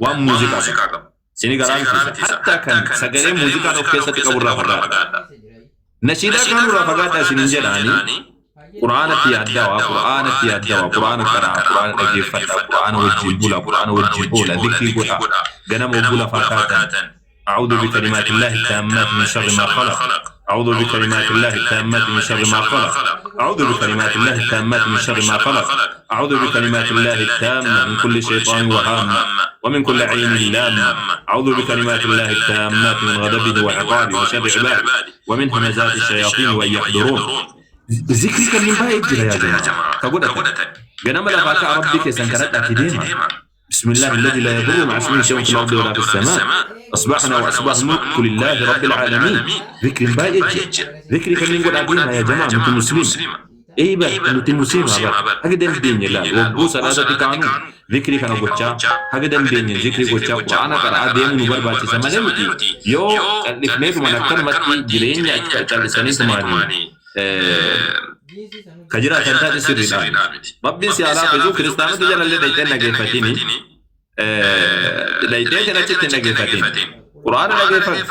waan muuziqaa qabu. Sini garaa miti hatta kan sagalee muuziqaan of keessatti qabu irraa fagaadha. Nashiidaa kaanurraa fagaadhaa isinin jedhaanii Qur'aanatti yaaddawa, Qur'aanatti yaaddawa, Qur'aana qaraa, Qur'aana dhaggeeffadha, Qur'aana wajjin bula, Qur'aana wajjin oola, dhikrii godha, ganama hogguu lafaa kaatan. أعوذ بكلمات الله التامات من شر ما خلق، أعوذ بكلمات الله التامات من شر ما خلق، أعوذ بكلمات الله التامات من شر ما خلق، أعوذ بكلمات الله التامة من كل شيطان وهامة ومن كل عين لامة، أعوذ بكلمات الله التامات من غضبه وعقابه وشر عباده ومن همزات الشياطين وأن يحضرون. Zikrii kanneen baay'ee jira yaa jamaa. Ka godhatan. Ganama lafaa ka'a Rabbii keessan kadhadhaatii deema. بسم الله الذي لا يضر مع اسمه شيء في الارض ولا في السماء، اصبحنا واصبح الملك لله رب العالمين. ذكر baay'ee jira. Zikrii kanneen godhaa deema yaa jamaa. Nuti muslima. Ee bar, nuti muslima bar. Haga dandeenye laal wagguu salaatatti kaanu zikrii kana gochaa, haga dandeenye zikrii gochaa, Qur'aana qara'aa deemuu nu barbaachisa malee nuti yoo cal'ifneetumaan akkanumatti jireenya cal'isaniitumaanii ka jiraatan taate sirriidha. Rabbiin si haa laafisu. Kiristaanota jalallee dhayxee dhageeffatini. Dhayxee kan achitti hin dhageeffatin. Qur'aana dhageeffadhu.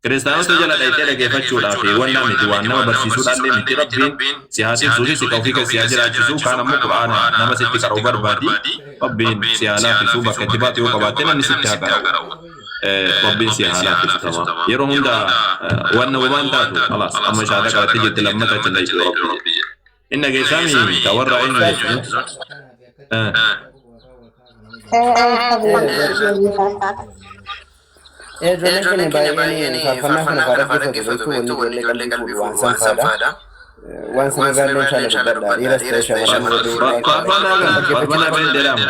Kiristaanota jala dhayxee dhageeffachuudhaaf wannaa miti, waan nama barsiisuudhaallee miti. Rabbiin si haa tiksuu fi si ofii keessa si haa jiraachisu. Kaan ammoo Qur'aana nama sitti qara'u barbaadi. Rabbiin si haa laafisu. Bakka itti baatu yoo qabaatte namni sitti haa qara'u. Rabbiin si haa laafisu. Tamam. Yeroo hunda wanna waan taatu خلاص amma shahada qabattee jirti, lammata achi hin dhayxu Rabbi. Inni dhageessaami ka warra eenyu jechuudha. Ijoolleen keenya baay'een faarfannaa kana faa dhaggeeffatu, beektu, wanni ijoollee qalbii fuudhu waan san faadha. Waan sana irraa illee inshaalla dubbadha. Dhiiras ta'e shamarran warri Faarfannaa kana faarfannaa been jedhamu.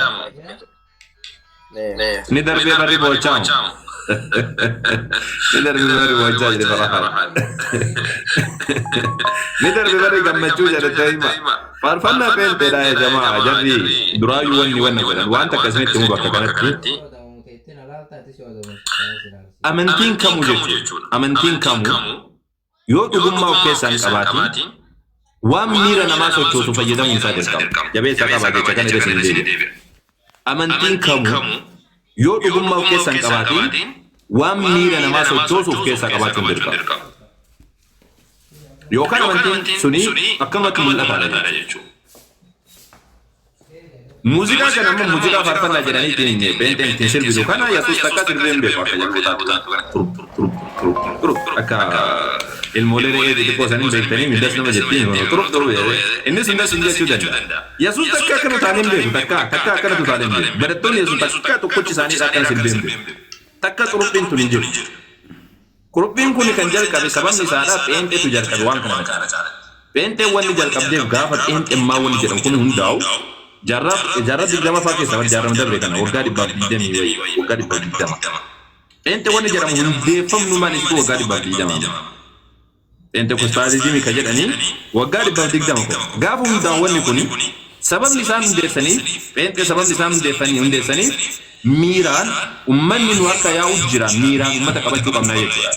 Ni darbee barri boochaamu. Ni darbee barri boochaa jedhe farahaan. Ni darbee barri gammachuu jedhe hima. Faarfannaa peenteedha yaa jamaa. Jarri duraayyuu wanni wanna godhan waan takka isinitti himu bakka kanatti. Amantiin kamuu jechuudha. Amantiin kamuu yoo dhugummaa of keessaa hin qabaatin waan miira namaa sochoosu fayyadamuun isaa dirqama. Jabeessaa qabaa, jecha kana irra isin deebi'a. Amantiin kamuu yoo dhugummaa of keessaa hin qabaatin waan miira namaa sochoosu of keessaa qabaachuun dirqama. Yookaan amantiin suni akkamatti mul'ataadha jechuudha. Muuziqaa kana ammoo muuziqaa faarfannaa jedhanii ittiin pheenxeen ittiin sirbitu kana Yesuus takka sirbee hin beeku. Akka jedhu taatu turup turup turup turup, akka ilmoolee re'ee xixiqqoo sanii beektanii middas nama jettiin turup turup jedhee innis hundas hin jechuu danda'a. Yesuus takka akkana utaalee hin beeku, takka takka akkana utaalee hin beeku. Barattoonni Yesuus takka tokkochi isaanii akkana sirbee hin beeku. Takka xuruphiin tun hin jiru. Quruphiin kun kan jalqabe sababni isaadha pheenxeetu jalqabe waan kana caala. Pheenxeen wanni jalqabdeef gaafa pheenxemmaa wanni jedhamu kun hundaa'u jaarraa 20ffaa keessa, jaarraa dabre kana, waggaa 120 wayii, waggaa 120. Pheenxee wanni jedhamu hundeeffamnu maal isitu waggaa 120. Pentecostalism ka jedhanii waggaa 120 kun gaafa hundaa'u, wanni kuni sababni isaan hundeessaniif, pheenxee sababni isaan hundeessaniif miiraan ummanni nu harka yaa'u jira, miiraan ummata qabachuu qabnaa jechuudha.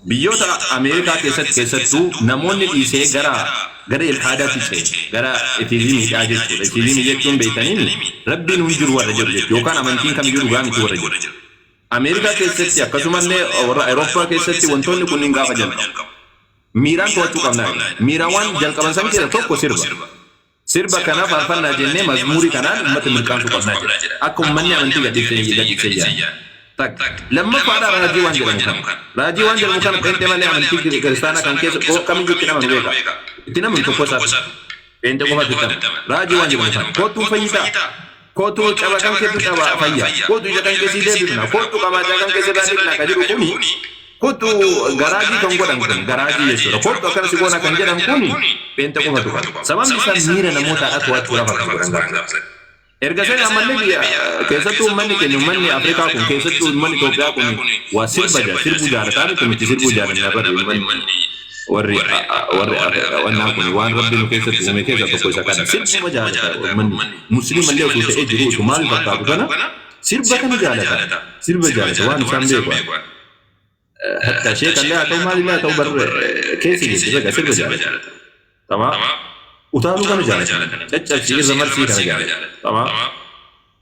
Biyyoota Ameerikaa keessatti keessattuu namoonni dhiisee gara ilhaadaatti ce'e, gara atheismiidhaa jechuudha. Atheism jechuun beektaniin Rabbiin hin jiru warra jedhu jechuudha. Yookaan amantiin kamiyyuu dhugaa miti warra jedhu. Ameerikaa keessatti akkasumallee warra Awurooppaa keessatti wantoonni kunniin gaafa jalqabu. Miiraan to'achuu qabnaa. Miiraan waan jalqaban san keessa tokko sirba. Sirba kana faarfannaa jennee mazmuurii kanaan uummata mirqaansuu qabnaa jedha. Akka uummanni amantii gadhiisee yaada. Takka. Lammaffaadha raajii waan jedhamu kana. Raajii waan jedhamu kana pheenxee malee amantii kiristaanaa kan keessa kamiyyuu itti namanu beeka. Itti namanu tokko isaati. Pheenxee qofaatti itti amanu. Raajii waan jedhamu kana. Kootuun fayyisaa. Kootuu caba kan keetu caba fayya. Kootu ija kan keessii deebifna. Kootu qamaachaa kan keessa irraa dhiqna ka jedhu kuni. Kootu garaajii kan godhan kun garaajii jechuudha. Kootu akkana si goona kan jedhan kuni pheenxee qofatu kana. Sababni isaa miira namootaadha to'achuudhaaf akkas godhan gaafatan. Erga sana ammallee biyya keessattuu uummanni keenya, uummanni Afrikaa kun, keessattuu uummanni Itoophiyaa kun waa sirba jaa sirbuu jaalataa miti. Nuti sirbuu jaalanna barri uummanni warri wannaa kun waan Rabbi nu keessatti uume keessa tokko isa kana, sirbuma jaalata. Uummanni musliimallee osoo ta'ee jiru, osoo maal fakkaatu kana, sirba kana jaalata, sirba jaalata waan isaan beeku. Hatta sheekallee haa ta'u, maalillee haa ta'u, bar keessa jirti sirba jaalata. Tamaa utaaluu kana jaalata, caccabsii irra marsii kana jaalata. Tamaa.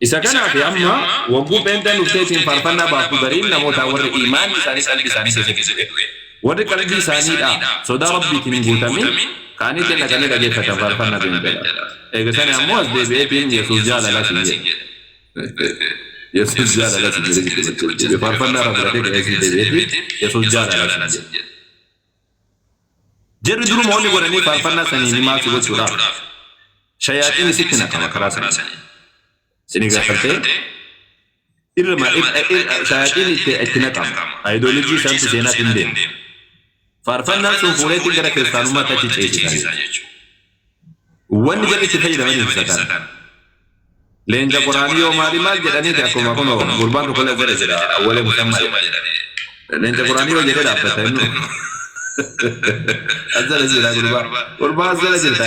Isa kanaaf amma wagguu pheenxeen dhufteetiin faarfannaa baaftu gariin namoota warri imaanni isaanii qalbii isaanii keessatti du'e. Warri qalbii isaaniidha sodaa rabbiitiin hin guutamin kaaniitiin dhaqanii dhageeffatan faarfannaa pheenxeedha. Eega sani ammoo as deebi'eetiin Yesuus jaalala siin jedhe. Yesuus jaalala siin jedhe sitti dubbachuu deebi'e. Faarfannaa irraa fudhatee ka'ee siin deebi'eetiin Yesuus jaalala siin jedhe. Jarri duruma wanni godhanii faarfannaa saniin maal si gochuudhaaf? Shayaaxiin sitti naqama karaa sanii. Sini gartee irma shayaaxiin itti naqama. Ayidoolojii isaantu seenaatti hin deemu. Faarfannaan sun fuudheetiin gara kiristaanummaatti achi ceesisa jechuudha. Wanni jarri itti fayyadamaniif isa kana. Leenca qoraanii yoo maali maal jedhaniiti akkuma kunoo gurbaan tokko illee jira jira awwalee musammaa jedhanii. Leenca qoraanii yoo jedhee dhaabbata inni. As jala jira gurbaa. Gurbaa as jala jirta.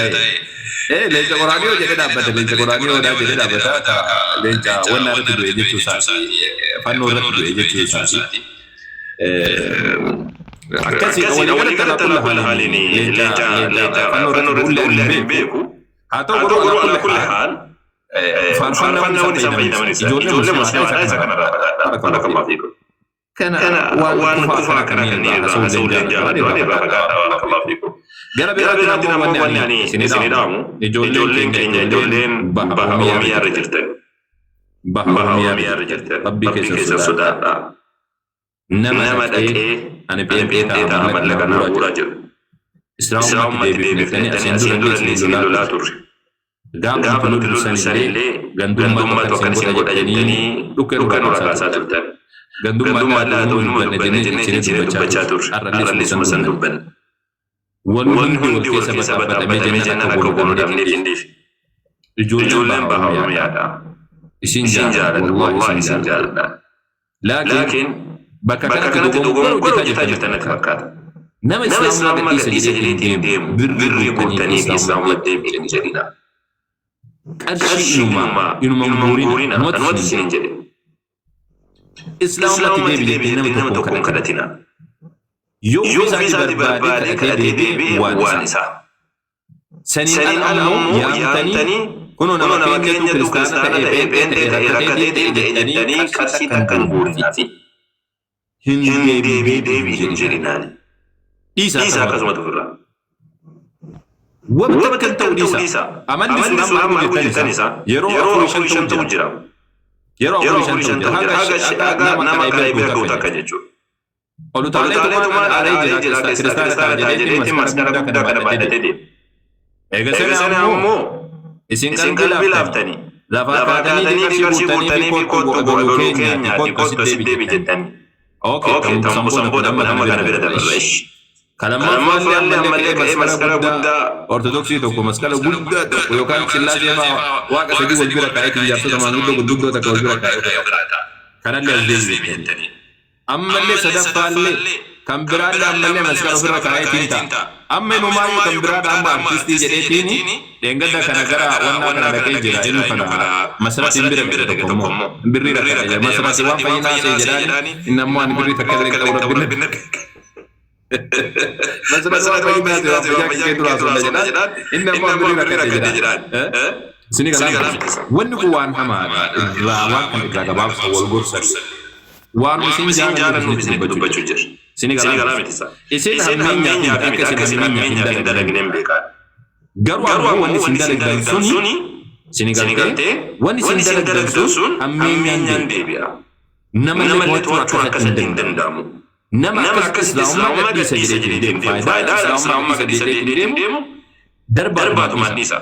Ee leenca qoraanii yoo jedhee dhaabbata leenca qoraanii yoo jedhee dhaabbata leenca wanna irratti du'e jechuu isaati. Fannoo irratti du'e jechuu isaati. Akkasii walii galatti ala kulli haaliin leenca fannoo irratti du'ullee ani hin beeku. Haa ta'u garuu ala kulli haal faarfannaa wanni isaan fayyadaman isa. Ijoollee musliimaadha isa kanarraa fagaadha. Barakallahu fiikum. Kana waan kufaa akkana kanneen irraa haasa'uu illee jaalladhu waan irraa fagaadha. Barakallahu fiikum. Gara biraatiin ammoo wanni ani isinii dhaamu ijoolleen keenya ijoolleen baha Oromiyaa irra jirtan. Baha Oromiyaa irra jirtan. Rabbii keessan sodaadhaa. Nama dhaqee ani pheenxee ta'a mallaqa naa guuraa jedhu. Islaamummaatti deebifnee asiin durallee isin lolaa turre. Gaafa nuti lollu sanillee gandummaatu akkan isin godha jettanii dhukkee nurraa kaasaa turtan. Gandummaa illee haa ta'u inuma dubbanna jennee ciccinee dubbachaa turre. Har'allee suma san dubbanna. Wanni hundi wal keessa baxaxamee jennaan akka goonu dhabneef hin dhiifne. Ijoolleen baha Oromiyaadha. Isin jaaladha. Wallaahi isin jaaladha. Laakiin bakka kanatti dogongora hojjetaa jirtan natti fakkaata. Nama Islaamummaa gadhiisa jedheetiin deemu birrii guurtanii fi Islaamummaa deebi'e hin jedhina. Qarshii inuma hin guurina. Anumatu isiniin jedhe. Islaamummaatti deebi jettee nama tokko hin kadhatina. Yoo ofii isaatii barbaadee kadhatee deebi'e waan isaa. Saniin ala ammoo yaamtanii kunoo nama keenyatu kiristaana ta'e pheenxee ta'e rakkatee ta'e jettanii qarshii takka hin guurinaafi. Hin deebii deebii hin jedhinaani. Dhiisaa akkasumatti ofirraa. Wanta takka hin ta'u dhiisaa. Amalli sun amma arguu jettan isaa yeroo 4-5 ta'u jira. Yeroo 4-5 ta'u jira. Haga nama kana bira ga'u takka jechuudha. Ol utaaleetumaan aaree jira kiristaana ta'a jedheetiin maskara guddaa kana baadhatee deema. Eega sana ammoo isin qalbii laaftanii lafaa kaatanii qarshii guurtanii fi kottu ebaluu keenyaati kottu asitti deebi jettanii. Okay, ta'u san booda kun amma kana bira dabarra ishi. Kan lammaffaallee ammallee ka'ee maskara guddaa Ortodoksii tokko maskala guddaa tokko yookaan sillaasee fa'aa waaqa sadii wal bira kaa'eetiin jaarsota maanguddoo gurguddoo takka wal bira kaa'ee ofirraa ta'a. Kanallee as deebi jettanii. Ammallee sadaffaallee kan biraallee ammallee maskala ofirra kaa'eetiin ta'a. Amma inumaayyuu kan biraadha amma artistii jedheetiin dheengadda kana gara wannaa kana dhaqee jira inni kana masratiin bira dhaqe tokko immoo birrii rakkate jira masratii waan fayyinaa ta'e jedhaani inni ammoo ani birrii takka illee hin qabu rabbiin masratii waan fayyinaa ta'e waan fayyaa kee duraa sonda jedhaan inni ammoo ani birrii rakkate jedhaan. Isinii galaa wanni kun waan hamaadha irraa waan kana irraa gabaabsa wal gorsa waan isin jaalannuuf isinitti dubbachuu jira. Isinii galaa miti. Isin hammeenyaa fi akka isin hammeenyaaf hin dalagne hin beekaa. Garuu ammoo wanni isin dalagdan suni isinii galtee wanni isin dalagdan sun hammeenyaan deebi'a. Namallee to'achuun akkasitti hin danda'amu. Nama akkasitti islaamummaa gadhiisa jedhee deemu faayidaa islaamummaa gadhiisa jedhee deemu darbaatumaan dhiisa.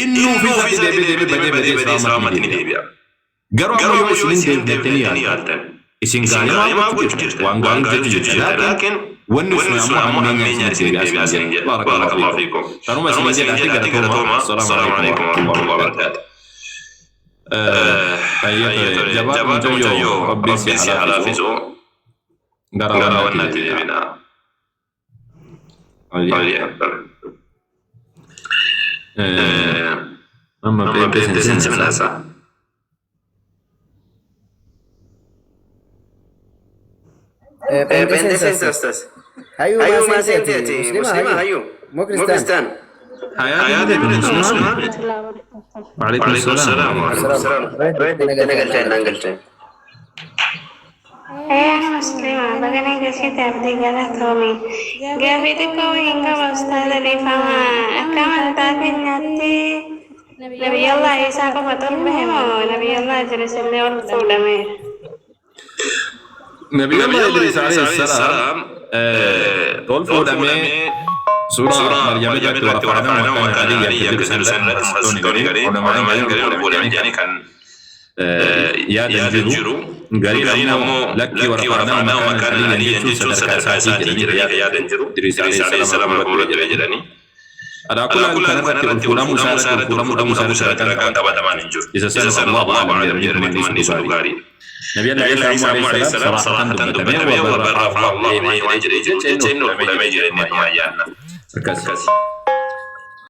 Inni ofii isaatii deebi'ee deebi'ee badee badee islaamummaatti ni deebi'a. Garuu ammoo yoo isin hin deebitanii yaaltan isin gaarii maal gochuu jirtan waan gaarii hojjechuu jirtan laakiin wanni sun ammoo hammeenyaan isin deebi'a isin jedha. Barakallahu fiikum. Tanuma isin jedhaati galatooma. Assalaamu alaikum warahmatullahi wabarakatuh. Hayyee jabaadhu mucayyoo rabbiin si haa laafisu. Gara wannaatti deebina. Hayyee. Amma pheenxee sensimnaasaa. Pheenxee seensistas. Hayyuu maa seente ati? Muslima hayyuu? Moo kiristaan? Hayaati muslimaa miti. Waalaikum salaam. Ayyaana musliimaa baga nageessite abdii galatoomii. Gaaffii xiqqoo wayiin qaba ustaaza dhiifama. Akka amantaa keenyaatti Nabiyyallah Isaa qofa ol bahe moo Nabiyyallah Idris illee ol fuudhameera? Nabiyyallah Idris alayhi salaam ol fuudhamee suuraa Maryam irratti ورفعناه مكانا عليا kan jedhu san irratti mufassirtoonni gariin ulamaan gariin ol fuudhame jedhanii kan yaadan jiru. Gariin ammoo lakkii ورفعناه مكانا عليا jechuun sadarkaa isaatii jedhanii yaadan jiru. Idris alayhi salaam ol fuudhame jedhanii. Alaa kulli haal kanarratti ol fuudhamuu isaa irratti ol fuudhamuu dhabuu isaa irratti ragaan qabatamaan hin jiru. Isa sana الله أعلم jedhanii manni gaarii. Nabiyyallah Isaa alayhi salaam صراحة dubbatamee وبل رفعه الله إليه waan jedhee jecha inni ol fuudhamee jira inni dhuma yaadna. Akkas.